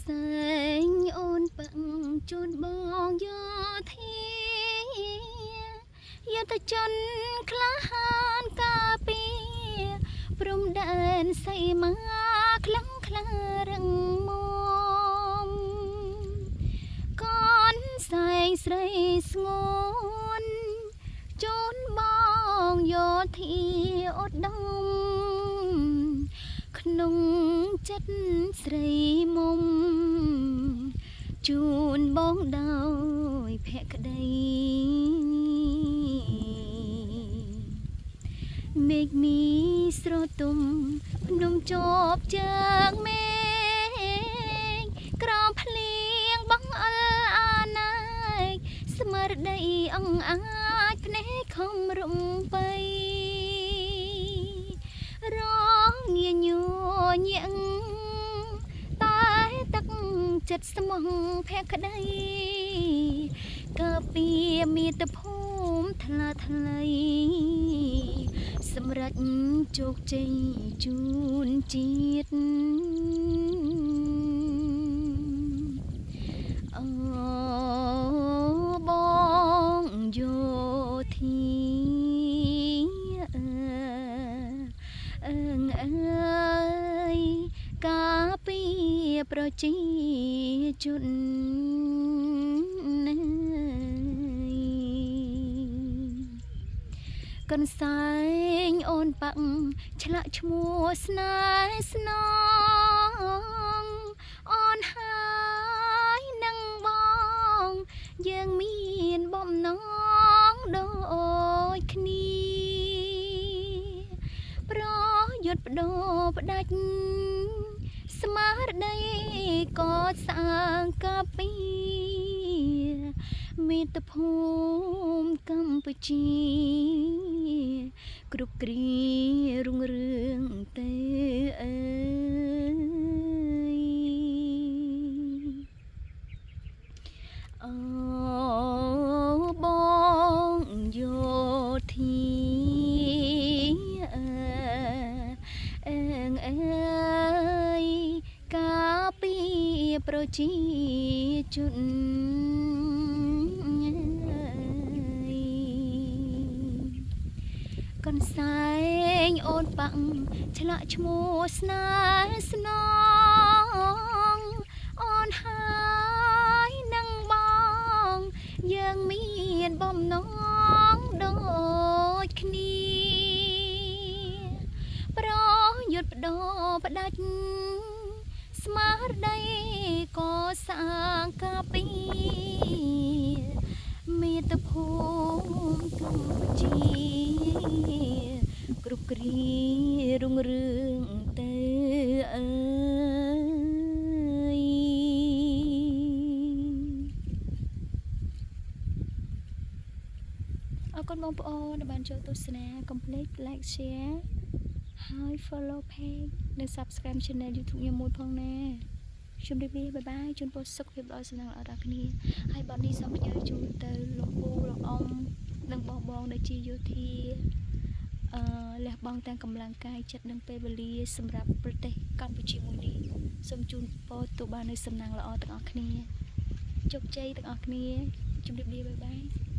សែងអូនប៉ឹងជូនបងយោធាយុទ្ធជនក្លាហានការពារព្រំដែនសីមាខ្លាំងក្លារឹងមាំកនសែងស្រីស្ងួនជូនបងយោធាឧត្តមក្នុងចិត្តស្រីមុំជូនបងដោយភក្តីមេឃមីស្រទុំភ្នំជាប់ជើងមេឃក្រោមភ្លៀងបងអលអាណែកស្មារតីអង្អាចភ្នែកខំរំបីរងងាញញាក់តែទឹកចិត្តស្មោះភក្តីកាពីមាតុភូមិថ្លាថ្លៃសម្រាប់ជោគជ័យជូនជាតិអូបងយោធាអើងអើយការពីប្រជាជនណាកន្សែងអូនប៉ាក់ឆ្លាក់ឈ្មោះស្នេហ៍ស្នងអូនហើយនឹងបងយើងមានបំណងដូចគ្នាប្រយុទ្ធបដូរផ្ដាច់ស្មារតីកសាងកាពីមាតុភូមិកម្ពុជាគ្រប់គ្រារុងរឿងទៅអើយអូបងយោធាអើងអើយការពីប្រជាជនកន្សែងអូនប៉ាក់ឆ្លាក់ឈ្មោះស្នេហ៍ស្នងអូនហើយនឹងបងយើងមានបំណងដូចគ្នាប្រយុទ្ធបដូរផ្ដាច់ស្មារតីកសាងការពីមាតុភូមិកម្ពុជាគ្រប់គ្រារុងរឿងទៅអើយអរគុណបងប្អូនដែលបានចូលទស្សនាកុំភ្លេច like share ហើយ follow page និង subscribe channel YouTube ខ្ញុំមួយផងណាជម្រាបលាបាយបាយជូនពរសុខភាពល្អសំណាងល្អដល់គ្នាហើយបទនេះសូមផ្ញើជូនទៅលោកពូលោកអ៊ំនិងបងបងដែលជាយោធាអឺលះបង់ទាំងកម្លាំងកាយចិត្តនិងពេលវេលាសម្រាប់ប្រទេសកម្ពុជាមួយនេះសូមជូនពរទទួលបាននូវសំណាងល្អទាំងអស់គ្នាជោគជ័យទាំងអស់គ្នាជម្រាបលាបាយបាយ។